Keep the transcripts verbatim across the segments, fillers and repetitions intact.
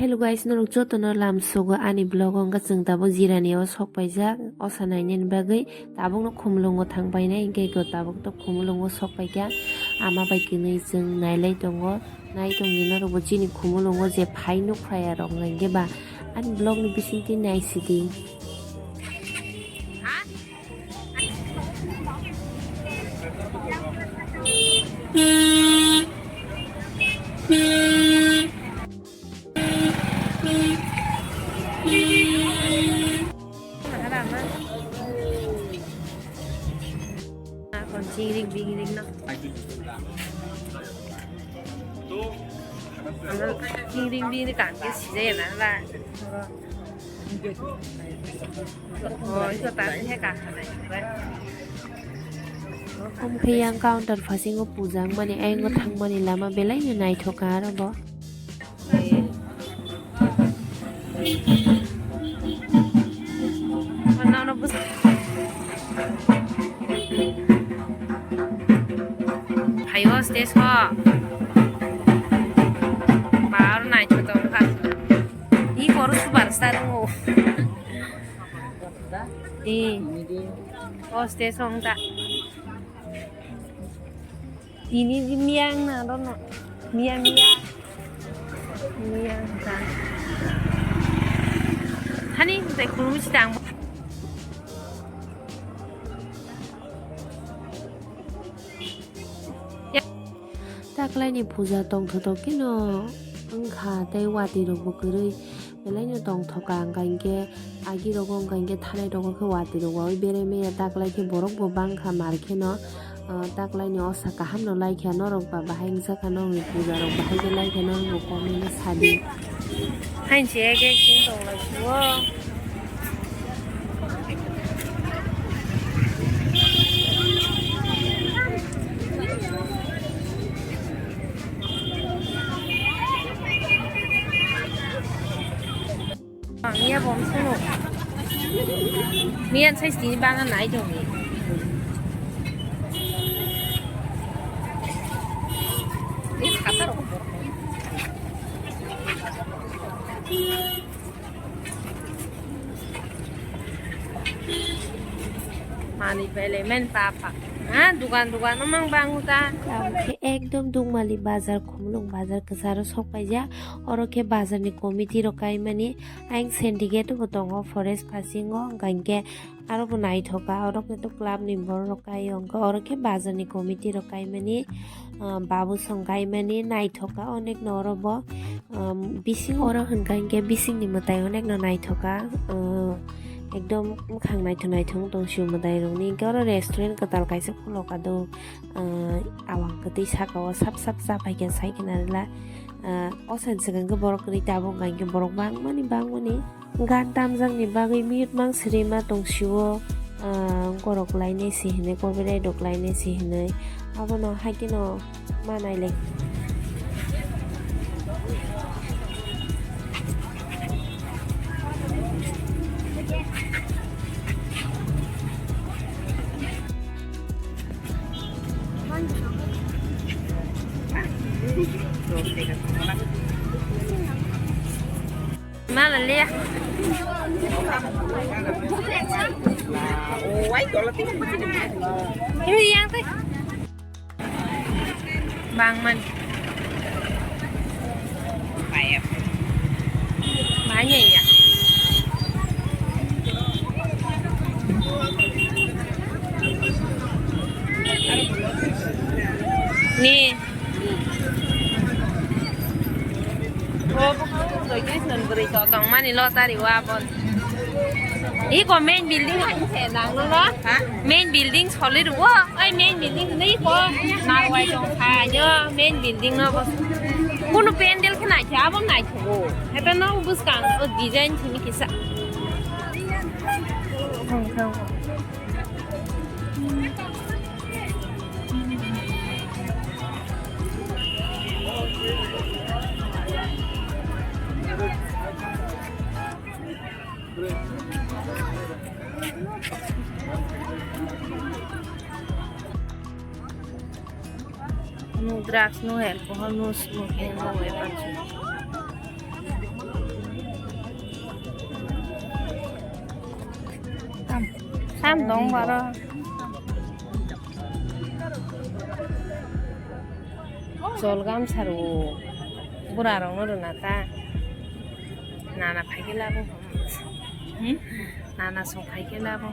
Hello guys, norok jotono lamsogo ani vlog o. Wngkha chwng tabuk Jirani o sok paijak osa nainani bagwi. Tabukno Khumulwngo thang painai, hinkhe eko tabuk to Khumulwngo sok paikha. Ama bai kwnwi chwng nailai tongo. Nai tongdi norokbo chini Khumulwngo je phai nuk phai arok, hinkhe ba ani vlog ni bisingtwi naisidi. Kon chingrik bingrik no. Chingrik bingrik kan ke sijaya na la. Omo khe yang counter phasingo puja wngmani, ayang thangmani lama belai no naithok kha aro bo. Phaio stage o. Ba aro naithok tong kha. Ni koro superstar wngo. Di. O stage o wng ta. Tini di miyang na aro no. Miyang, miyang. Miyang ta. Hani, tai khulumwi si tang. Taklaini puja tongthotok kheno wngkha tei watwi rokbo kwrwi belaino tongthoka, hwnkha hinkhe agi rogo wngkha hinkhe thanai rogo khe watwi rok wawi berai maya. Taklai khe borok bo bangkha mar kheno, ah, taklaini osa kaham no laikha norok ba bahai wngjakha norokni puja rok bahai khe laikha norok bo comment o sadi. Hain se ek ek sing tong lai suo. Ang ya bom sunu. Miyan sai sini bana nai dong ni. Ini kata rok. Mani pele men papa. Ha, dukan dukan no mang bang uta. Tabuk khe ekdom Dukmali bazar, Khumulwng bazar kwcharo sok paijak. Oro khe bazar ni committee rok kaimani, ayang syndicate bo tongo forest phasingo, hwnkha hinkhe aro bo naithoka, oro khe to club ni borok rok kai, hwnkha oro khe bazar ni committee rok kaimani, ah, babu song kaimani naithoka onek no oro bo. Um, bising oro hwnkha hinkhe bisingni mwtai onekno naithoka, uh, ekdom mwkhang naithok naithok wng tong sio mwtairokni. Hinkhe oro restaurant kwtal kaisa khulokha do, uh, awang kwtwi sakao sap sap cha phaikha saikhe narwkla. Uh, o sani swkang khe borok kwrwi tabuk hwnkha hinkhe borok bangmani bangmani. Gan tamjakni bagwi mute mang srima tong sio, ah, borok lainai se hinwi, copyright rok lainai se hinwi. Abono haikhe no ma nailai. Mana le. Ini yang teh. Bang man. Banyak ya. Ni. Tongmani lottery o abon. Iko main building ang se nang no no. Ha? Main building solid wo. Ai main building ni ko. Narwai tong kha yo main building no bo. Kunu pendel khe nai khe abon nai khe bo. Heta no buskang o design simi kisa. No drugs, no alcohol, no smoking, no weapons. Tam dong baro. Chol gamsa rw. Bura rok no rwna ta. Nana phaikhe labo. Hmm? Nana song phaikhe labo.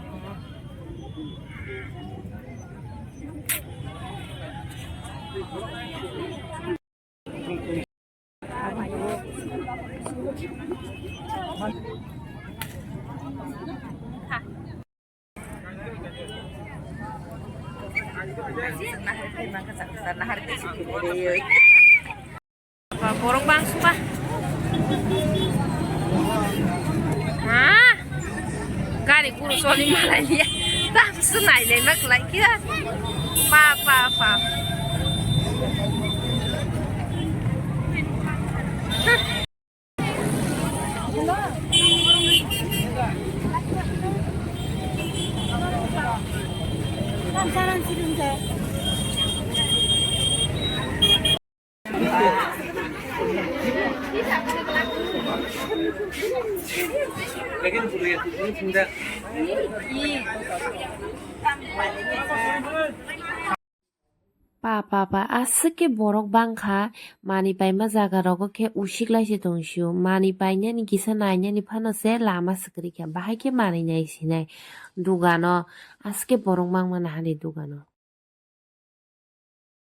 Borok bang suba. Ha? Gari guru soli malai liya. Tam sunai le mak lai kira. Pa, pa, pa. Pa, pa, pa, aswk khe borok bangkha, manwi paima jaga rogo khe usik lai se tong sio, manwi painani kisa nainani phano se lama swkri kha, bahai khe manwi nai sinai dugano, aswk khe borok mangmani hani dugano.